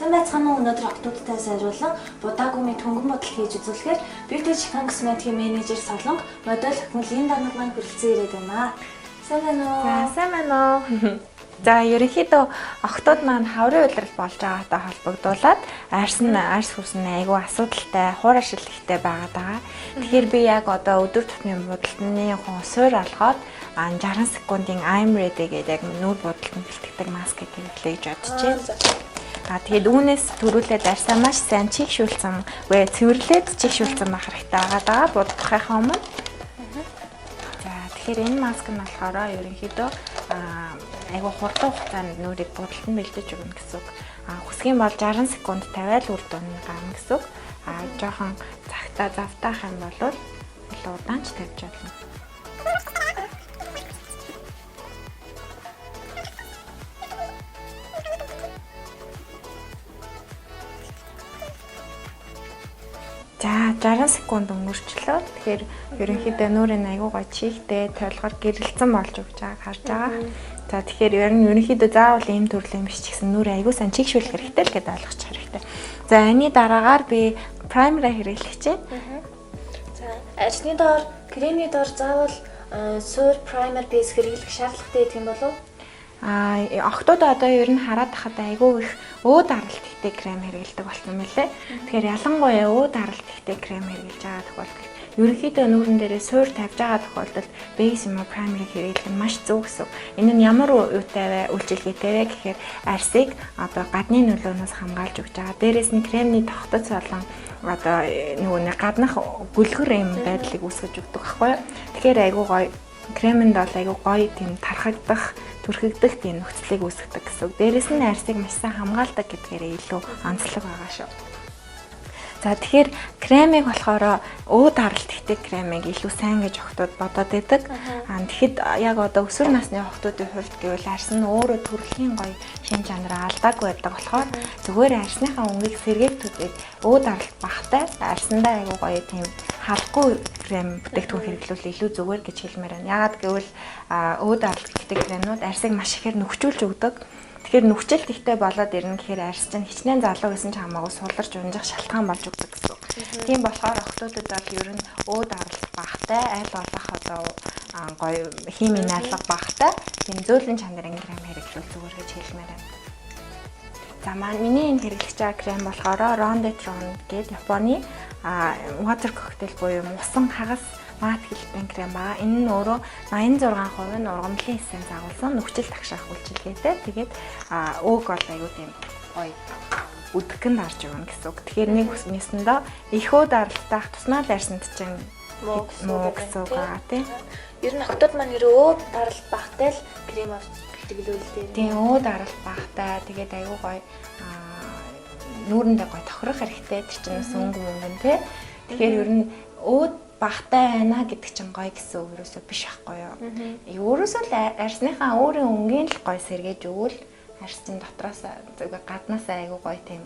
Сайн байцгаана уу? Өнөөдөр охтуудтай зориулан Будаагумын хөнгөн будалт хийж үзүүлэхээр Beauty Japan Cosmetic-ийн менежер Солонго модель охин Линда нар маань хүрэлцэн ирээд байна. Сайн байна уу? За, сайн байна уу? За, ерөнхийдөө охтууд маань хаврын улирал болж байгаатай холбогдуулаад арьс нь арьс хөрсөн айгүй асуудалтай, хуур ашил ихтэй байгаад байгаа. Тэгэхээр би яг одоо өдөр тутмын будалтны суур алгаад 60 секундын I'm ready гэдэг яг нүүр будалтанд бэлтгэдэг маскыг хэрэглэе гэж бодож байна. А тэгээд үүнээс төрүүлээд арьсаа маш сайн чигшүүлсэн, үгүй цэвэрлээд чигшүүлсэн байх хэрэгтэй байгаа даа будахынхаа өмнө. За, тэгэхээр энэ маск нь болохоор ерөнхийдөө айгүй хурдан хугацаанд нүрийг будалтанд бэлдэж өгнө гэсэн үг. А хүсэх юм бол 60 секунд тавиал үр дүн гарна гэсэн үг. А жоохон цагтаа завтаах юм бол илүү удаан ч тавьж болно. За, 60 секунд өнгөрчлөө. Тэгэхээр ерөнхийдөө нүүрийн айгүй гоё чийгтэй, толгор гэрэлтсэн болж өгч байгааг харж байгаа. За, тэгэхээр ер нь ерөнхийдөө заавал ийм төрлийн биш ч гэсэн нүүр айгүй сайн чийгшүүлэх хэрэгтэй л гэдээ ойлгочих хэрэгтэй. За, энэний дараагаар би праймераа хэрэглэх чинь. За, арьсны доор, кремний доор заавал суур праймер бейс хэрэглэх шаардлагатай гэдэг юм болов уу? А охтууд одоо ер нь хараад тахад айгүй их өө даралт ихтэй крем хэрэглэдэг болсон мөлий. Тэгэхээр ялангуяа өө даралт ихтэй крем хэрэглэж байгаа тохиолдолд ерөнхийдөө нүүрэн дээрээ суур тавьж байгаа тохиолдолд бейс юм уу праймерыг хэрэглэх нь маш зөв гэсэн. Энэ нь ямар юутай вэ? Үйлчилгээтэй вэ гэхээр арьсыг одоо гадны нөлөөнөөс хамгаалж өгч байгаа. Дээрээс нь кремний тогтоц болон одоо нөгөө нэг гаднах гөлгөр юм байдлыг үүсгэж өгдөг байхгүй юу? Тэгэхээр айгүй гоё кремэнд бол айгүй гоё тийм тархагдах, түрхэгдэх тийм нөхцөлийг үүсгэдэг гэсэн үг. Дээрээс нь арьсыг маш сайн хамгаалдаг гэдгээрээ илүү онцлог байгаа шүү. За, тэгэхээр кремийг болохоор өө даралт ихтэй кремийг илүү сайн гэж охтууд бодоод байдаг. Аа, тэгэхэд яг одоо өсвөр насны охтуудын хувьд гэвэл арьс нь өөрөө төрөлхийн гоё шин чанараа алдаагүй байдаг болохоор зүгээр арьсныхаа өнгийг сэргээх төдийд өө даралт багтай арьсандаа айгүй гоё тийм халахгүй крем бүтээгдэхүүн хэрэглүүл илүү зүгээр гэж хэлмээр байна. Яагаад гэвэл өө даралт ихтэй кремнүүд арьсыг маш ихээр нөхчүүлж өгдөг. Тэгэхээр нүхчилт ихтэй болоод ирнэ гэхээр арьс чинь хичнээн залуу гэсэн ч хамаагүй суларч унжих шалтгаан болж өгдөг гэсэн үг. Тийм болохоор охтуудад бол ер нь өө даралт багтай, аль болох одоо гоё химийн найрлага багтай тийм зөөлөн чанарын крем хэрэглүүл зүгээр гэж хэлмээр байна. За, маань миний энэ хэрэглэж байгаа крем болохоор Rondetron гэдэг Японы water cocktail буюу усан хагас мат хэлбэрийн крем байгаа. Энэ нь өөрөө 86% нь ургамлын эссенц агуулсан нүхжил тагшаах үйлчилгээтэй. Тэгээд өөг бол аюу тийм гоё үдгэн дарж өгнө гэсэн үг. Тэгэхээр нэг нэсэндээ их өө даралттай ах туснаа л арьсанд чинь муу гэсэн үг байгаа тий. Ер нь охтууд маань ер өө даралт багтай л крем авч бэлтгэлээ л дээ. Тийм, өө даралт багтай. Тэгээд аюу гоё нүүрэндээ гоё тохирох хэрэгтэй. Тэр чинь бас өнгө мөнгөн тий. Тэгэхээр ер нь өө багтай байна гэдэг чинь гоё гэсэн үг ерөөсөө биш байхгүй юу. Өөрөөсөө л арьсныхаа өөрийн өнгийн л гоё сэргээж өгвөл арьс чинь дотроос зүгээр гаднаас айгүй гоё тийм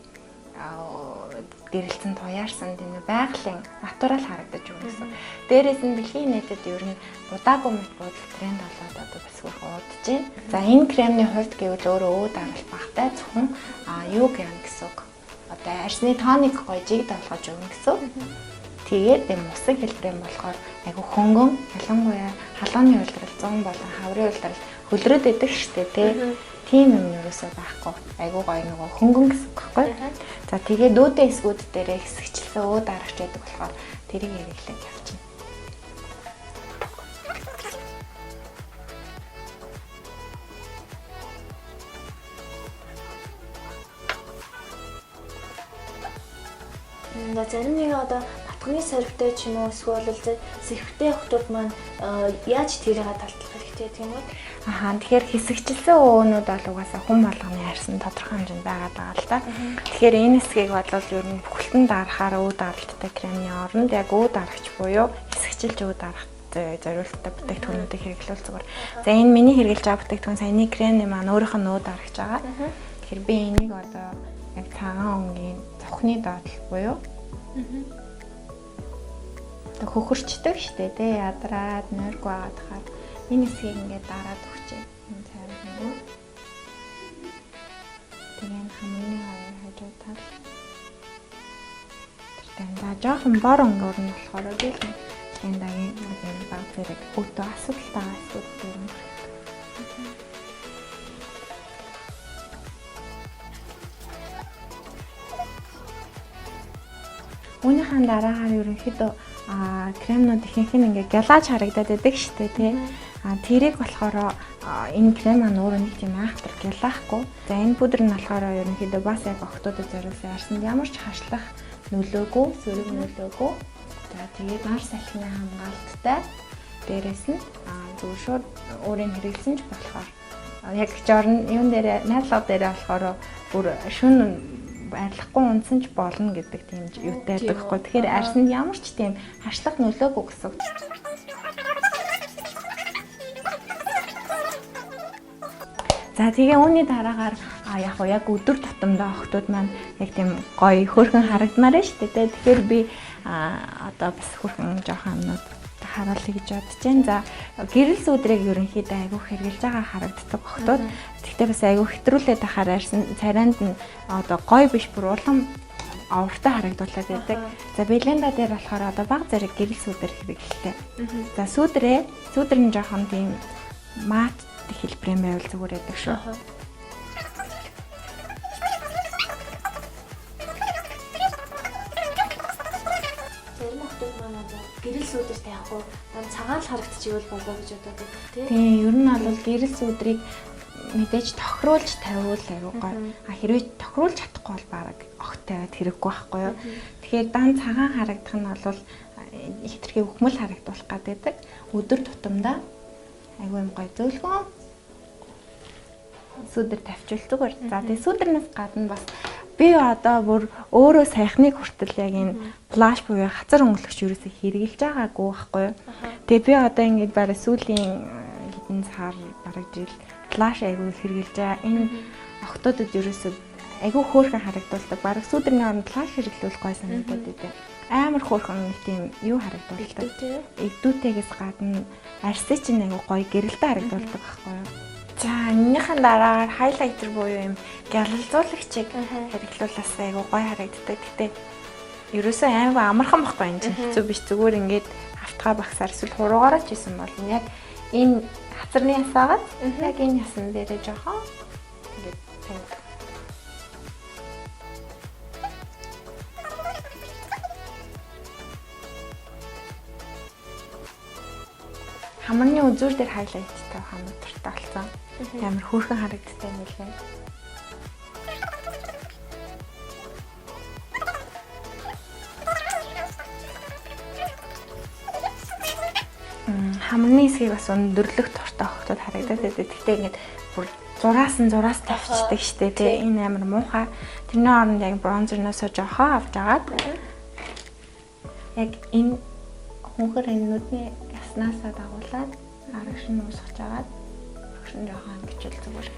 гэрэлтэн туяарсан тийм байгалийн натурал харагдаж өгнө гэсэн. Дээрээс нь дэлхийн нийтэд ер нь будаагүй мэт будал тренд болоод одоо бас хөрх уудаж байна. За, энэ кремний хувьд гэвэл өөрөө өө даралт багтай зөвхөн юу гэн гэсэн үг. Одоо арьсны тоник гоё жиг давлгаж өгнө гэсэн үг. Тэгээд юм усан хэлбэрийн болохоор айгу хөнгөн, ялангуяа халууны улирал, 100 болон хаврын улирал хөлрөөд идэг штэ тий. Тийм юм ерөөсөө байхгүй. Айгу гоё нөгөө хөнгөн гэсэн үг байхгүй. За, тэгээд өөдөө хэсгүүд дээрээ хэсэгчлсэн өө дарагч байдаг болохоор тэрийг хэрэглээд явчихна. Зарим нэг одоо батганы сорвитой ч юм уу эсвэл сэвхтэй охтууд маань яаж тэрийг талтлах хэрэгтэй тийм үү? Ахаа, тэгэхээр хэсэгчлсэн өөнүүд бол угаасаа хүн болгоны арьсан тодорхой хэмжээнд байгаад байгаа л да. Тэгэхээр энэ хэсгийг бол ер нь бүхэлдэн дарахаар өө даралттай кремний оронд яг өө дарагч буюу хэсэгчилж өө дарах зориулттай бүтээгдэхүүнүүдийг хэрэглүүл зүгээр. За, энэ миний хэрэглэж байгаа бүтээгдэхүүн саяны кремний маань өөрийнх нь өө дарагч байгаа. Тэгэхээр би энийг одоо яг цагаан өнгийн цонхны доотлол буюу хөхөрчдөг штэ тий, ядраад нойргүй байгаад хахаар энэ хэсгийг ингээд дараад өгчээ. Энэ цайвар нэг. Тэгээ энэ хамны хоёр хажууд. хэрэгтэй. За жоохон бор өнгөөр нь болохоор би л Лендагийн нэг юм баг зэрэг өөдөө асуудалтай асуудал дээр нь. Үүнийхэн дараагаар ерөнхийдөө кремнууд ихэнх нь ингээ гялаж харагдаад байдаг шүү дээ, тий. Тэрийг болохоор энэ крем маань өөрөө нэг тийм айхтар гялаахгүй. За энэ пудр нь болохоор ерөнхийдөө бас яг охтуудад зориулсан арсанд ямар ч хашлах нөлөөгүй, сөрөг нөлөөгүй. За тэгээд нар салхины хамгаалттай. Дээрээс нь зүгээр шууд өөрийг хэрэглэсэн ч болохоор яг жорн юун дээр найрлага дээр болохоор бүр шүн арилахгүй унтсан ч болно гэдэг тийм юутай байдаг хгүй. Тэгэхээр арсанд ямар ч тийм хашлах нөлөөгүй гэсэн. За тэгээ үүний дараагаар яг уу яг өдөр тутамдаа охтууд маань яг тийм гоё хөөрхөн харагдмаар байна шүү дээ. Тэгэхээр би одоо бас хөөрхөн жоохон юмнууд харуулъя гэж бодож байна. За гэрэл сүүдрийг ерөнхийдөө айгүй хэрглэж байгаа харагддаг охтууд. Гэхдээ бас айгүй хэтрүүлээд байхаар арьсан царайнд нь одоо гоё биш бүр улам овртой харагдуулаад байдаг. За Беленда дээр болохоор одоо баг зэрэг гэрэл сүүдэр хэрэглэлтэй. За сүүдэр нь жоохон тийм мат хэлбэрийн байвал зүгээр байдаг шүү. Зарим охтууд маань одоо гэрэл сүүдэр тавихгүй дан цагаан л харагдчихвэл болоо гэж боддог тий. Тийм, ер нь бол гэрэл сүүдрийг мэдээж тохируулж тавиул айгүй гоё. А хэрвээ тохируулж чадахгүй бол бараг огт тавиад хэрэггүй байхгүй юу. Тэгэхээр дан цагаан харагдах нь бол хэтэрхий өхмөл харагдуулах гэдэг. Өдөр тутамдаа айгүй юм гоё зөөлхөн сүүдэр тавьчвал зүгээр. За тэгээ сүүдэрнээс гадна бас би одоо бүр өөрөө саяхныг хүртэл яг энэ плаш буюу хацар өнгөлөгч юусоо хэрэгжилж байгаагүй байхгүй юу. Тэгээ би одоо ингэж бараг сүүлийн хэдэн сар бараг жил плаш айгүй хэрэгжилж байгаа. Энэ охтуудад юусоо айгүй хөөрхөн харагдуулдаг. Бараг сүүдэрний оронд плаш хэрэглүүл гой санагдаад идэв. Амар хөөрхөн нэг тийм юу харагдуулдаг. Эгдүүтэйгээс гадна арьсыг чинь айгүй гоё гэрэлтэй харагдуулдаг байхгүй юу. За энэнийхэн дараагаар хайлайтер буюу юм гялалзуулагчийг хэрэглүүлээс айгүй гоё харагддаг. Гэтэ ерөөсөө айгүй амархан байхгүй энэ чинь хэцүү биш. Зүгээр ингээд автгаа багсаар эсвэл хуруугаараа ч исэн болно. Яг энэ хацарны ясаагаад яг энэ ясан дээрээ жоохон ингээд тавьдаг. Хамарны үзүүр дээр хайлайт тавих амар дуртай болсон. Амар хөөрхөн харагддаг юм лээ. Хамарны хэсгийг бас өндөрлөх дуртай охтууд харагдаад байдаг. Гэхдээ ингээд бүр зураас тавьчихдаг штэ тий. Энэ амар муухай. Тэрний оронд яг бронзерноосоо жоохоо авч агаад яг энэ хөнхөр энэ нүдний яснаасаа дагуулад арагш нь уусгаж агаад арагш нь жоохон ангичвал зүгээр.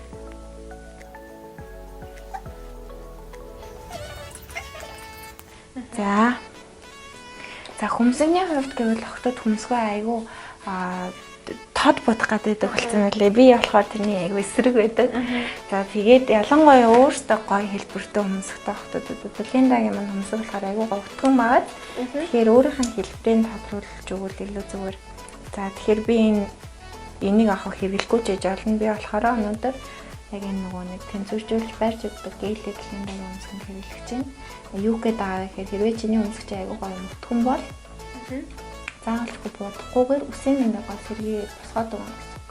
За хөмсгний хувьд гэвэл охтууд хөмсгөө айгүй тод будах гэдэг болсон байлээ. Би болохоор тэрний айгүй эсрэг байдаг. За тэгээд ялангуяа өөртөө гоё хэлбэртэй хөмсгтэй охтуудад Белендагийн маань хөмсөг болохоор айгүй гоё өтгөн байгаад. Тэгэхээр өөрийнх нь хэлбэрийг тодруулж өгвөл илүү зүгээр. За тэгэхээр би энийг авах хэрэглэхгүй ч гэж олно. Би болохоор өнөөдөр яг энэ нөгөө нэг тэнцвэржүүлж барьж өгдөг гелийг Белендагийн хөмсгөнд хэрэглэж байна. Юу гээд байгаа гэхээр хэрвээ чиний хөмсөг чи айгүй гоё өтгөн бол заавалчгүй будахгүйгээр үсийн ингээ гол сэргээ босгоод өгнө гэсэн үг.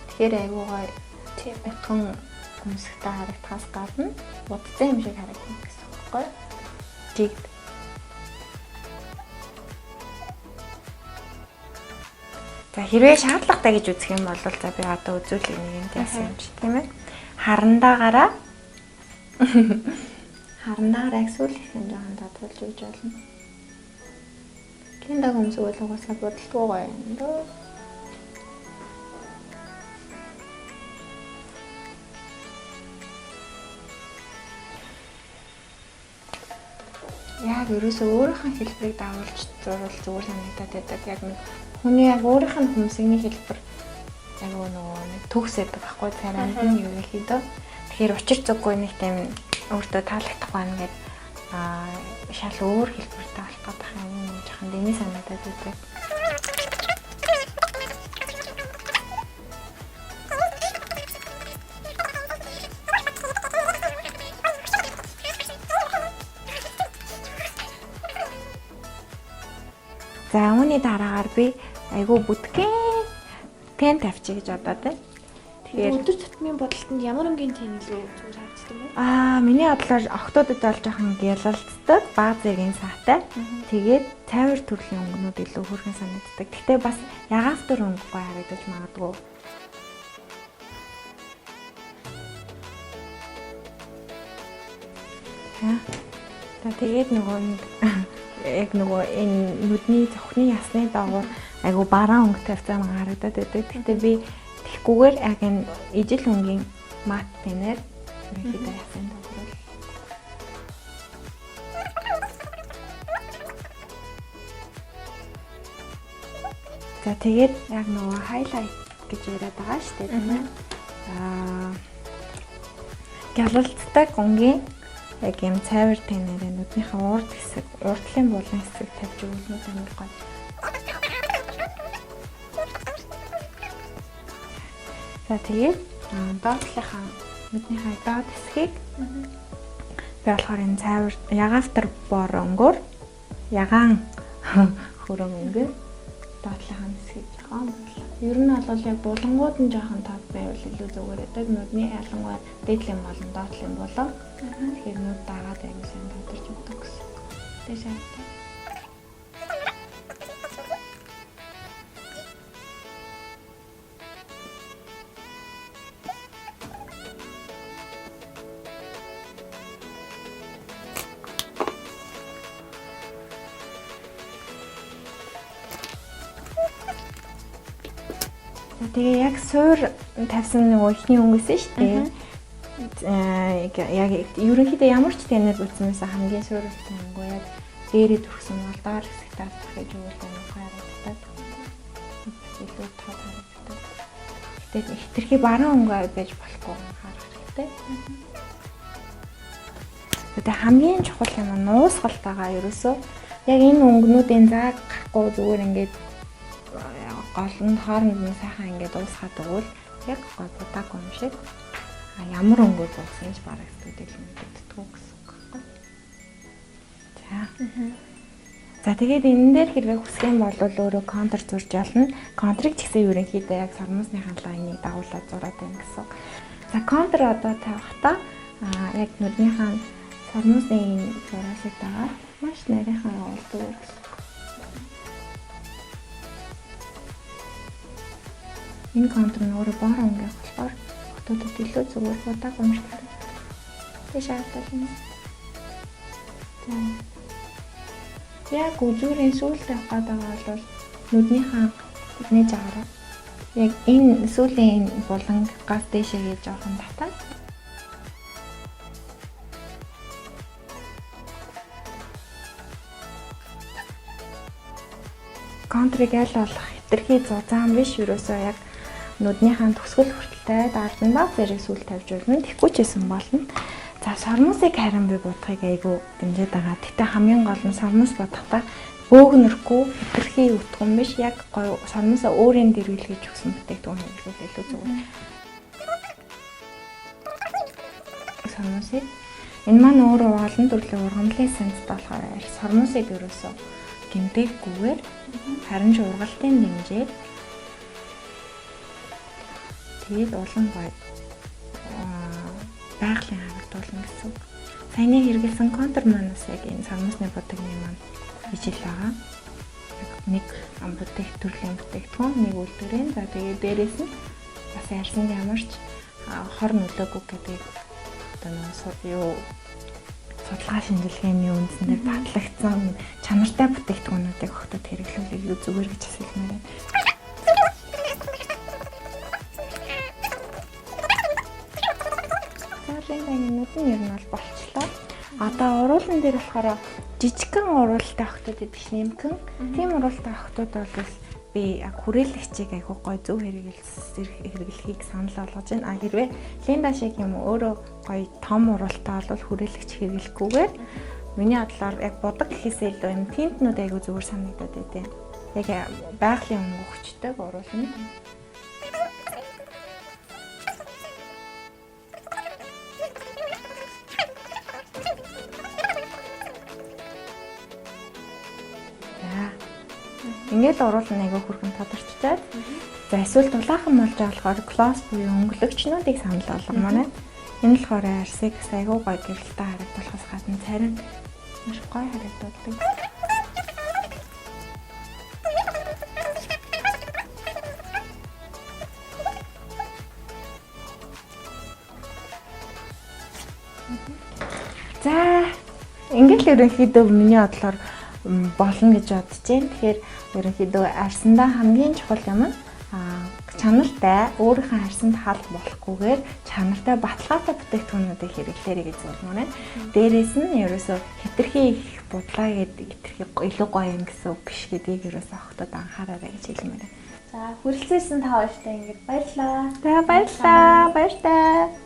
Тэгэхээр айгүй гоё тийм өтгөн хөмсгтэй харагдахаас гадна будсан юм шиг харагдана гэсэн үг байхгүй юу? Жигд. За хэрвээ шаардлагатай гэж үзэх юм бол за би одоо үзүүлэх нэг юм яасан юм чи тийм ээ. Харандаагаараа яг сүүлийнхэн жоохон тодруулж өгч болно. Кендаг өмсөг бол угаасаа бодолтгүй гоё юм дөө. Яг ерөөсөө өөрийнх нь хэлбэрийг дагуулж зурвал зүгээр санагдаад байдаг. Яг нэг хүний яг өөрийнх нь хөмсгний хэлбэр яг нөгөө нэг төгс байдаг байхгүй царайнд нь ерөнхийдөө. Тэгэхээр учир зүггүй нэг тийм өөртөө таалагдахгүй байна гэд шал өөр хэлбэртэй болох гэдэг юм жоохон дэмий санагдаад байдаг. За үүний дараагаар би айгүй бүтгэн тэн тавьчих гэж бодоод байна. Тэгэхээр өдөр тутмын бодолтод ямар өнгийн тэн илүү зүгээр харагддаг юм бэ? Миний бодлоор охтуудад бол жоохон гялалцдаг, бага зэргийн саатай. Тэгээд цайвар төрлийн өнгөнүүд илүү хөөрхөн санагддаг. Гэхдээ бас ягаан өнгө гоё харагдаж магадгүй. За тэгээд нөгөө нэг яг нөгөө энэ нүдний цохны ясны доогуур айгу бараан өнгө тавьцаа харагдаад байдаг. Гэхдээ би тэгхгүйгээр яг энэ ижил өнгийн мат тэнээр ерөнхийдөө ясны доогуур. За тэгээд яг нөгөө хайлайт гэж яриад байгаа шүү дээ, тийм ээ. Гялалцдаг өнгийн яг юм цайвар тэнээрээ нүднийхээ урд хэсэг, урдлын булан хэсэг тавьж өгвөл нүд амар гоё. За тэгээд доотлынхаа нүднийхээ доод хэсгийг би болохоор энэ цайвар ягаавтар бор өнгөөр ягаан хөрөн өнгөөр доотлынхаа хэсгийг жоохон бодлоо. Ер нь бол яг булангууд нь жоохон тод байвал илүү зүгээр байдаг. Нүдний ялангуяа дээдлийн болон доотлын булан. Тэгэхээр нүд дагаад аягүй сайн тодорч өгдөг гэсэн. Дээш харагдав. За тэгээ яг суур тавьсан нөгөө эхний өнгөсөн шүү дээ. Яг ерөнхийдөө ямар ч тэнээр бүтсэн байсан хамгийн суурилтай өнгө яг дээрээ түрхсэн бол доор хэсэгт авах гэж өгвөл амар гоё харагддаг. Бас илүү тод харагддаг. Гэтэ хэтэрхий баруун өнгө байж болохгүй харах хэрэгтэй. Тэгээ хамгийн чухал юм нь нуусгалтайгаа ерөөсөө яг энэ өнгөнүүдийн зааг гарахгүй зүгээр ингээд гол нь хооронд нь сайхан ингээд уусгаад өгвөл яг гой будаагүй юм шиг ямар өнгөөр будсан ч бараг сэтгэл мэддэггүй гэсэн үг байхгүй. За. За тэгээд энэ дээр хэрвээ хүсэх юм бол өөрөө контр зурж болно. Контрыг ч гэсэн ерөнхийдөө яг сормосныхаа лайныг дагуулад зураад байна гэсэн. За контр одоо тавихтаа яг нүднийхээ сормосны энэ зураасыг дагаад маш нарийнхан явуул зүгээр гэсэн. Энэ контр нь өөрөө бор өнгө болохоор хотуудад илүү зүгээр будаагүй юм шиг харагдав. Тэг шаардлагатай юм. За. Яг үзүүрийн сүүлд явах гэдэг бол нүднийхээ нээж аваарай. Яг энэ сүүлийн булан газ дээшээгээ жоохон татаад контрыг аль болох хэтэрхий зузаан биш ерөөсөө яг нүднийхээ төгсгөл хүртэл дардан баг зэрэг сүүл тавьж болно. Тэгэхгүй ч гэсэн болно. За сормосыг харин би будахыг айгүй дэмжиж байгаа. Гэтэ хамгийн гол нь сормос будахдаа бөөгнөрөхгүй хэтэрхий өтгөн биш яг гоё сормосоо өөрийн дэрвэлгэж өгсөн бүтээгдэхүүн хэрэглүүл илүү зүгээр. Сормосыг энэ маань өөрөө олон төрлийн ургамлын сэнцтэй болохоор сормосыг ерөөсөө гэмтээхгүйгээр харин ч ургалтын дэмжиж тэгээд улам гоё байгалийн харагдуулна гэсэн. Саяны хэрэглэсэн контур маань бас яг энэ сормосны будагны маань ижил байгаа. Нэг бүтээх төрлийн бүтээгдэхүүн, нэг үйлдвэрийн. За тэгээд дээрээс нь бас арьсанд ямар ч хор нөлөөгүй гэдгийг одоо нөгөө юу судалгаа шинжилгээний үндсэн дээр батлагдсан чанартай бүтээгдэхүүнүүдийг охтод хэрэглүүл илүү зүгээр гэж хэлмээр байна. Заалын нүд нь ер нь бол болчлоо. Одоо уруулан дээр болохоор жижигхэн уруултай охтууд идэх нэмхэн. Тийм уруултай охтууд бол би яг хүрээлэгчийг айгуу гой зөв хэрэглэхийг санал болгож байна. А хэрвээ Линда шиг юм өөрөө гоё том уруултай бол хүрээлэгч хэрэглэхгүйгээр Миний бодлоор яг будаг гэхээсээ илүү юм тинтнүүд айгүй зүгээр санагдаад байдیں۔ Яг байгалийн өнгө өгчтэй гуруулна. За. Ингээл уруулна айгүй хөрхөн тодорччаад. За эсвэл дулаахан болж байгаа болохоор gloss буюу өнгөлөгчнүүдийг санал болгомоор байна. Энэ болохоор арсыг бас айгүй гоё гэрэлтэй харагдуулахаас гадна царин маш гоё харагдуулдаг. За ингээл ерөнхийдөө миний бодлоор болно гэж бодож байна. Тэгэхээр ерөнхийдөө арсандаа хамгийн чухал юм нь чанартай өөрийнхөө арсанд халах болохгүйгээр чанартай баталгаатай бүтээгдэхүүнүүдийг хэрэглээрэй гэж зөвлөмөр байна. Дээрээс нь ерөөсөө хэтэрхий их будлаа гэдэг хэтэрхий илүү гоё юм гэсэн үг биш гэдгийг ерөөсөө охтод анхаараарай гэж хэлмээр байна. За хүрэлцээсэн та хоёртай ингээд баярлалаа. За баярлалаа. Баяртай.